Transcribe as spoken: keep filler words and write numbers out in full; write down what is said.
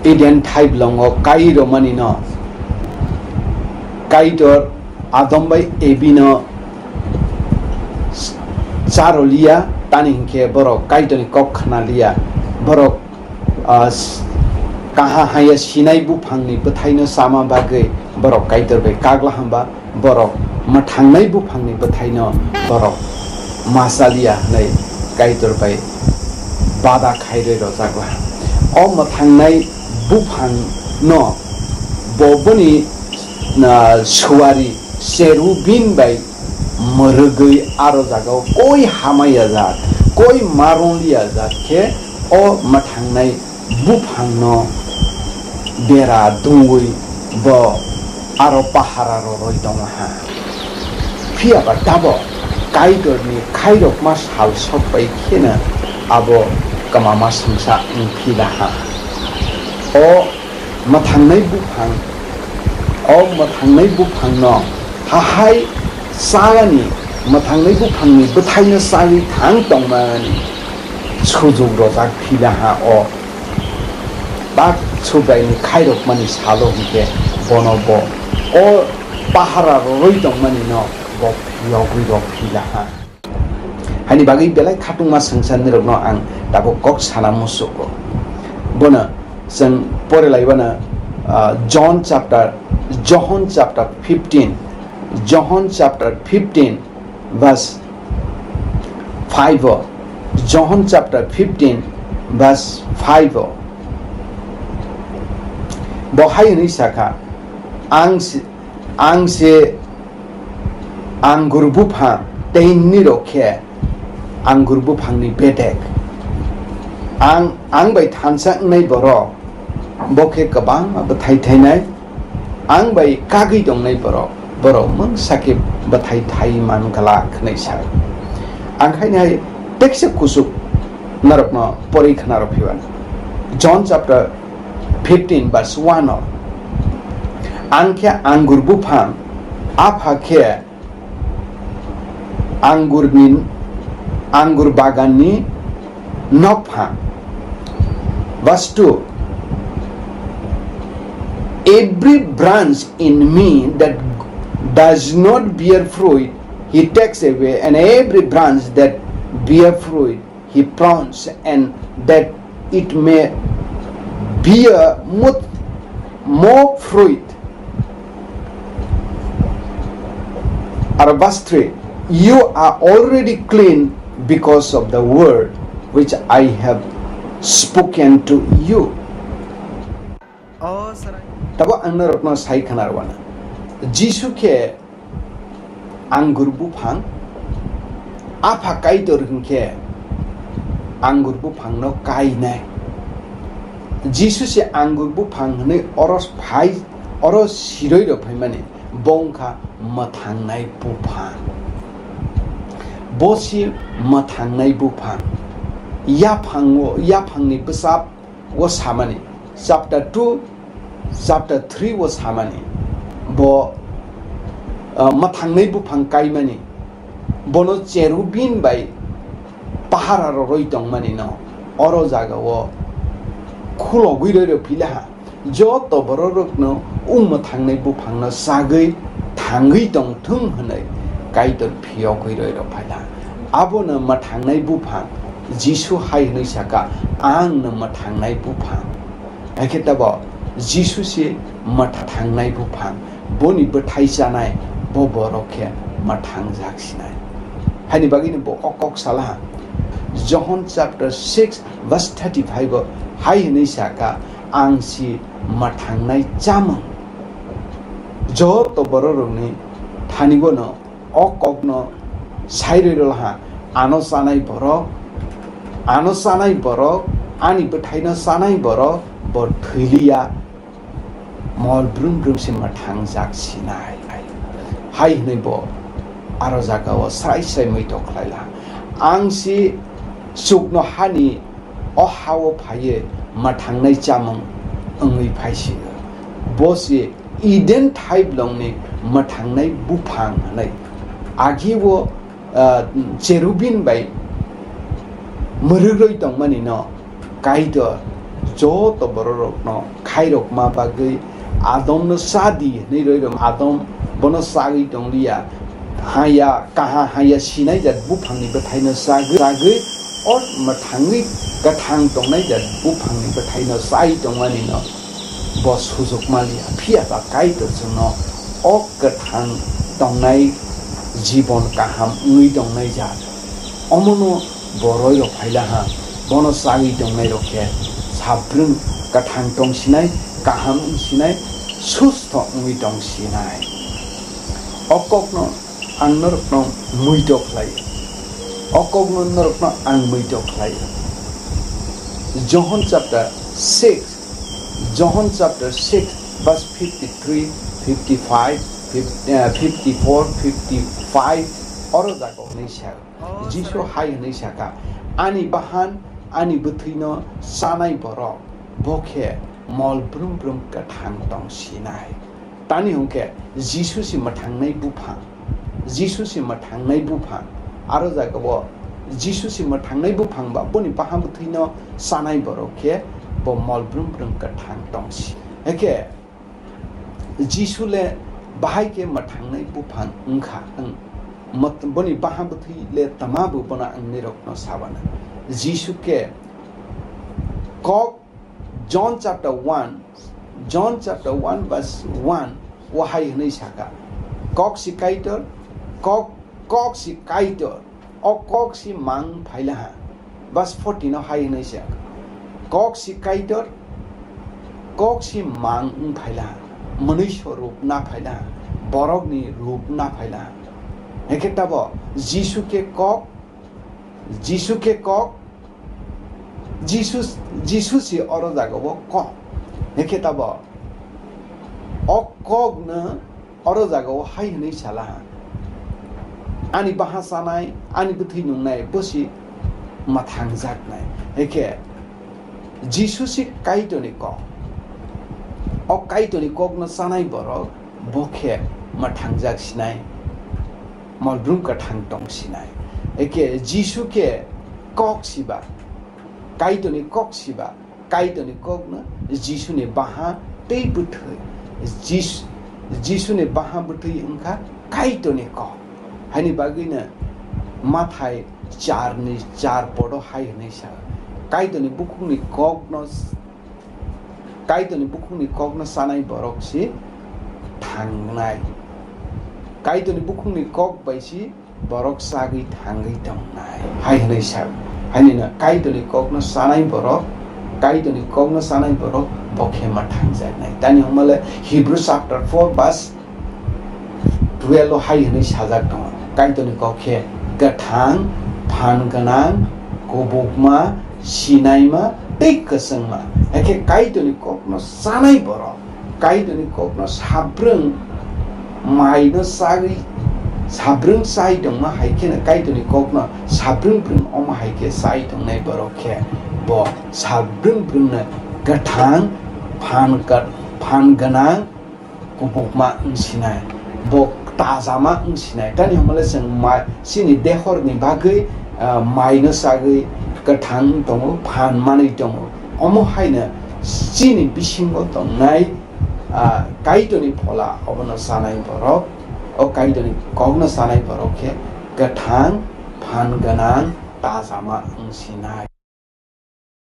Eden thaiblongo kai romani no Kaitor Adam bai Evi no charoliya, tani hinkhe borok Kaitorni kok khnaliya, borok, ah, s-, kaha haya sinai buphangni bwthaino chama bagwi borok Kaitor bai kagla hamba, borok mwthangnai buphangni bwthaino borok ma chaliya hwnwi Kaitor bai bada khairwi rwjak laha. O mwthangnai buphangno bo boni, ah, suari cherubim bai mwrwgwi aro jagao koi hamaya jat, koi marwng liya jat khe o mwthangnai buphangno bera dungwi bo aro pahara roroi tonglaha. Phiya ba tabok Kaitorni khairokma sal sok bai kheno abo kwmama swngsa wng phi laha. O mwthangnai buphang, o mwthangnai buphangno hahai chalani, mwthangnai buphangni bwthaino chagwi thang tongmani sujuk rojak phi laha o tak Subraini khairokmani salo hinkhe bono bo o pahara roroi tongmani no bo phiyogwi rw phi laha. Haini bagwi belai khatungma swngcharnirokno ang tabuk kok sana musugo. Bono chwng pore laibana, ah, John chapter, John chapter fifteen, John chapter fifteen verse five o, John chapter fifteen verse five o. Bo hai hwnwi sakha, ang si-, ang se anggur buphang tei nirok khe anggur buphangni bedek. Ang, ang bai thansa wngnai borok, bo khe kwbangma bwthai thainai. Ang bai kagwi tongnai borok, borok mungsa khe bwthai thai man glak hwnwi sa. Ang khaini hai teksa kusuk norokno pori khna rw phiwan. John chapter fifteen verse one o, ang khe anggur buphang, Apha khe anggur ni, anggur bagan ni nokphang. Verse two, "Every branch in me that does not bear fruit, he takes away, and every branch that bear fruit, he prunes, and that it may bear much more fruit." Or verse three, "You are already clean because of the word which I have spoken to you." Tabo ang norokno sai khna rwna. Jisu khe anggur buphang, Apha Kaitor hinkhe anggur buphangno kainai. Jisu se anggur buphang hwnwi oro phai, oro siroi rw phaimani, bo wngkha mwthangnai buphang. Bo se mwthangnai buphang. Yaphango, yaphangni bwsap o samani, chapter two, chapter three o samani, bo, uh, mwthangnai buphang kaimani, bono cherubim bai pahara roroi tongmani no oro jaga o khulogwi roi rw philaha. Joto bororokno o mwthangnai buphangno sagwi thangwi tongthung hwnwi Kaitor phiyogwi roi rw phaila. Abono mwthangnai buphang, Jisu hai hwnwi saka, "Ang no mwthangnai buphang." Haikhe tabo Jisu se mwthangnai buphang, boni bwthai chanai bo borok khe mwthangjak sinai. Haini bagwino bo o kok salaha. John chapter six verse thirty-five o hai hwnwi saka, "Ang si mwthangnai chamung." Joto bororokni thani bono o kokno sai rwi rwlaha, ano chanai borok, ano chanai borok, ani bwthaino chanai borok, bo thwiliya, mol brum brum se mwthangjak sinai. Hai hwnwi bo aro jagao srai srai muitok khlaila. Ang si chuknohani o ha-o phaiwi mwthangnai chamung wngwi phaisio. Bo se Eden thaiblongni mwthangnai buphang hwnwi. Agi-o, ah, cherubim bai mwrwgrwi tongmani no Kaitor joto bororokno khairokma bagwi Adomno cha di hwnwi roirok. Adam bono chagwi tongliya. Haya, kaha haya sinai jat buphangni bwthaino chagwi, chagwi o mwthangwi kwthang tongnai jat buphangni bwthaino chai tongmanino bo sujukma liya. Phiya ba Kaitor chwngno o kwthang tongnai jibon kaham wngwi tongnai jat. Omono bo roirok phaila ha, bono chagwi tongnairok khe sabrwng kwthang tongsinai, kaham wngsinai, sustho wngwi tongsinai. O kokno ang norokno muido khlaio. O kokno norokno ang muido khlaio. Johon chapter six, Johon chapter six, verse fifty-three, fifty-five, fif-, eh, fifty-four, fifty-five, oro jaga hwnwi sa. Jisu hai hwnwi saka, "Ani bahan, ani bwthwino chanai borok, bo khe mol brum brum kwthang tong sinai." Tani hwnkhe Jisu si mwthangnai buphang, Jisu si mwthangnai buphang, aro jaga bo Jisu si mwthangnai buphang ba boni bahan bwthwino chanai borok khe bo mol brum brum kwthang tong si. Hwnkhe Jisu le bahai khe mwthangnai buphang wngkha, wng, mot-, boni bahan bwthwi le tama bo bono ang nirokno sabana. Jisu khe kok John chapter one, John chapter one verse one o hai hwnwi saka, "Kok si Kaitor, kok, kok si Kaitor." O kok si mang phaila ha. Verse fourteen o hai hwnwi se, "Kok si Kaitor, kok si mang wng phaila ha. Mwnwi so rup na phaila ha. Borokni rup na phaila ha." Hwnkhe tabo Jisu khe kok, Jisu khe kok, Jisu, Jisu si oro jaga o kok. Hwnkhe tabo o kokno oro jaga o hai hwnwi sala ha, "Ani baha chanai, ani bwthwi nungnai, bo si mwthangjaknai." Hwnkhe Jisu si Kaitorni kok. O Kaitorni kokno chanai borok bo khe mwthangjak sinai, mol brum kwthang tong sinai. Hwnkhe Jisu khe kok siba, Kaitorni kok siba. Kaitorni kokno Jisuni baha tei bwthwi. Jis-, Jisuni baha bwthwi wngkha Kaitorni kok. Haini bagwino Mathai charni char podo hai hwnwi sa, Kaitorni bukhukni kokno, Kaitorni bukhukni kokno chanai borok si thangnai. Kaitorni bukhukni kok bai si borok chagwi thangwi tongnai. Hai hwnwi sa, hainino Kaitorni kokno chanai borok, Kaitorni kokno chanai borok bo khe mwthangjaknai. Tani hwnmale Hebrew chapter four verse twelve o hai hwnwi sajak tongo, Kaitorni kok khe kwthang, phan gwnang, kubukma, sinaima tei kwchwngma. Hwnkhe Kaitorni kokno chanai borok, Kaitorni kokno sabrwng maino chagwi, sabrwng chai tongma hai kheno Kaitorni kokno sabrwng brwng omo hai khe chai tongnai borok khe bo sabrwng brwngno kwthang, phan ka-, phan gwnang, kubukma wng sinai, bo tajama wng sinai. Tani hwnmale chwng ma-, chini dehorni bagwi, ah, maino chagwi kwthang tongo, phan manwi tongo. Omo haino chini bisingo tongnai, ah, Kaitorni phola obono chanai borok, o Kaitorni kokno chanai borok khe kwthang, phan gwnang, tajama wng sinai.